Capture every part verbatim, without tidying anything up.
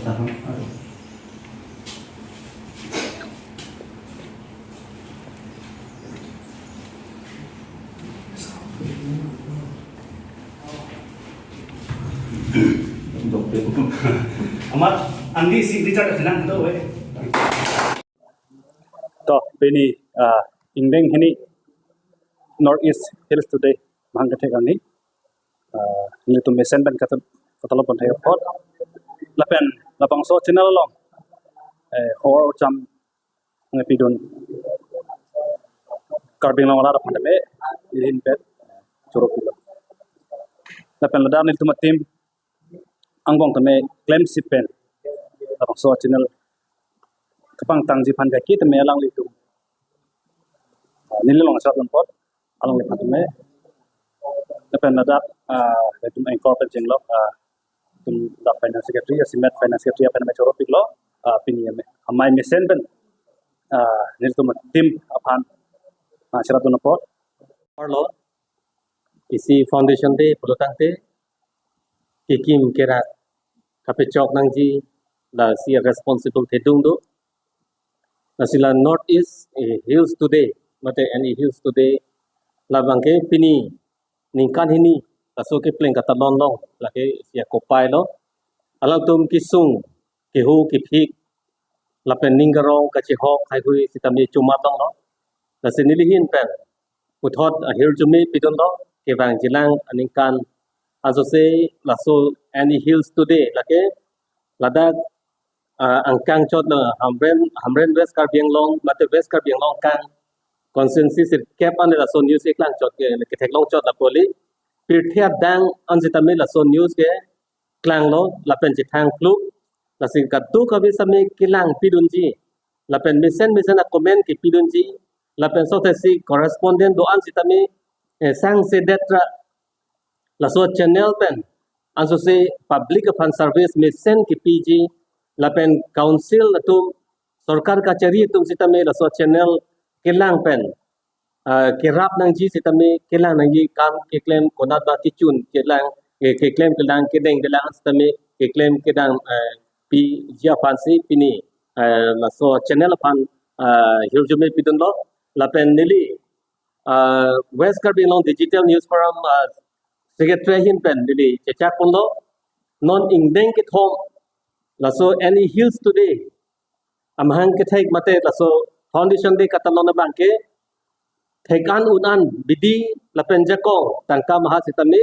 Amat andi signature phenang do we. To, pini, ah, ingdeng hini North East Hills Today mahang kethek arni, ah, nelitum mesen pen katal-, katalon pon thek apot. Lapen labangso channel along, eh, hor cham nge pidun Karbi Anglong arat aphan tame, irin pet choro pilo. Lapen ladak nelitum a-team angbong tame klemsi pen labangso channel kapangtangji aphan kaki tame alanglitum, ah, neli long asap longpot alangliphan tame. Lapen ladak, ah, itum anchor pen chenglok, ah, itum dak finance secretary, jasemet finance secretary aphan tame choro piklo, ah, pini ame-, amei mesen pen, ah, nelitum a-team aphan, ah, choro dun apot. Arlo, isi Foundation Day pulo tangte, kekim kerak kapechok nangji, lasi responsible thedung do. Lasi la North East, eh, Hills Today, mate N E Hills Today, labang ke pini ningkan hini laso kepleng katalon long, lake isi akopai lo. Alangtum kesung, kehu, kephik, lapen ning karong kachehok haihui sitame chomat longlo. Lasi neli ahin pen puthot ahirjume pidunlo, kevang jilang aningkan. Anso se laso N E Hills Today, lake ladak, ah, angkang chot na Hamren, Hamren West Karbi Anglong, mate West Karbi Anglong kang constituency sirkep an laso news keklang chot ke, ketheklong chot lapu kali. Pirthe adang an sitame laso news keklanglo, lapen chethang pluk, lasi kadokave sitame kelang pidunji, lapen mesen mesen a-comment kepidunji, lapen sotesi correspondent do-an sitame, eh, sangsedetra laso channel pen anso se public aphan service mesen kepiji, lapen council atum, sorkar kachari atum sitame laso channel kelang pen, ah, kerap nangji sitame kelang nangji, kam keklem konat ba kechun kelang, ke-, keklem kelang, kedeng kelang sitame keklem kedam, eh, piji aphan si pini, eh, laso channel aphan, ah, hirjume pidunlo. Lapen neli, ah, West Karbi Anglong Digital News Forum, ah, secretary ahin pen neli chechak ponlo. Non ingdeng kethom laso N E Hills Today amahang kethek mate laso Foundation Day katalon abang ke thek-an un-an bidi lapen jakong tangka maha sitame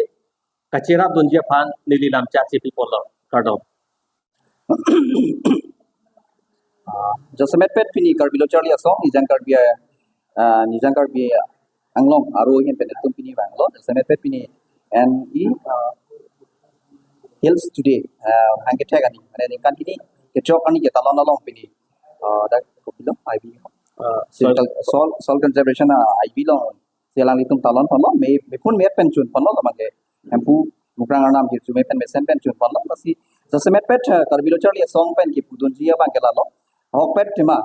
kacherap dunji aphan neli lam chak chepi ponlo. Kardom. Ah, jasemet pet pini Karbi Lo Charli Asong, Nijang Karbi, ah, Nijang Karbi Anglong aro ahin pen itum pini vanglo. Jasemet pet pini N E, ah, Hills Today, ah, hang kethek arni, mane ningkan hini kechok arni katalon along pini, ah, dak kopilo, I B, ah, soil, soil, soil conservation, ah, I B along si alanglitum talon ponlo, me, me phun me pen chun ponlo, labang ke Hemphu Mukrang Arnam hirjume pen mesen pen chun ponlo. Lasi jasemet pet, ah, Karbi Lo Charli Asong pen kepudunji abang ke lalo. Ahokpet tema,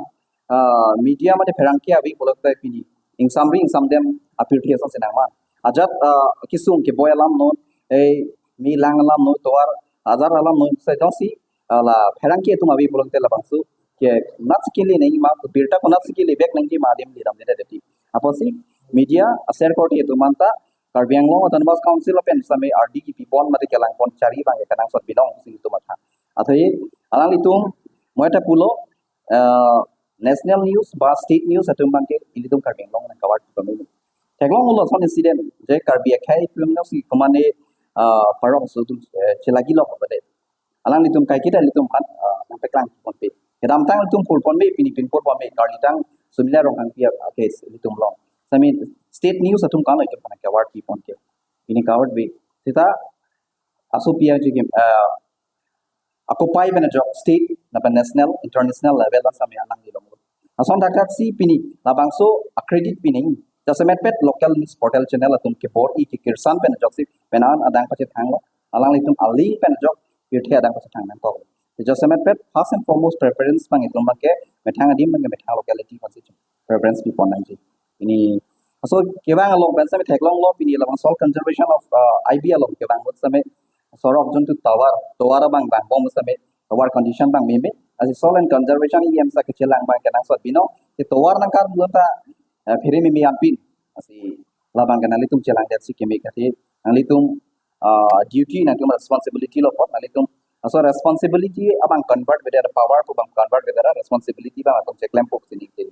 ah, media mate pherangke ave pulote pini ingsamri ingsamdem apirthe asonsi nangman. Ajat, ah, kesung keboi alam non, eh, me lang alam non, tovar ajar alam non, sejongsi, ah, la pherangke atum ave pulote labangso ke konatsi kele nangji ma, birta konatsi kele vek nangji ma adim lidam dede deti. Apotsi media aser korte atum anta Karbi Anglong Autonomous Council pen sitame ardi kepi pon mate kelang pon chari abang ke kenangsot binong si itum matha. Athe alanglitum mo eta pulo, eh, national news ba state news atum abang ke ilitum Karbi Anglong nangkawar tu kami. Theklonglo lason incident je Karbi akhei atum nangsi komane, eh, parok so atum, eh, chelagi lok bade. Alanglitum kaiketa ilitum aphan, ah, nangpeklang ponpe. Kedamtang ilitum pur ponpe, pini pin pur ponpe, karlitang Sumila Ronghangpi a-case ilitum long. Sami state news atum kalo itum aphan kawar pi ponke. Pini kawar bi. Seta aso pi ajoke, ah, akopai pen ajok state, lapen national, international level an sami alanglilong. Ason thakthak si pini labangso a-credit pini. Jasemet pet local news portal channel atum kebor-i kekirsan pen ajoksi penan adang pachethanglo. Alanglitum a-link pen ajok pirthe adang pachethang nangkok. Jasemet pet first and foremost preference abang itum abang ke methang adim abang ke methang locality abang si preference pi pon nangji. Pini aso kevang along pen sami theklonglo, pini labang soil conservation of, uh, I B along kevang ahut sami sorok juntu tovar, tovar abang vangbom sami tovar condition abang meme. Lasi soil and conservation E M sa kechelang abang kenangsot binong. Si tovar nangkarlu ta, eh, phere meme anpin. Lasi labang ke nanglitum chelangdet si keme kate nanglitum, ah, duty, nanglitum responsibility lo apot nanglitum. So responsibility abang convert with the power pu abang convert with the responsibility abang atum cheklempo si ningke.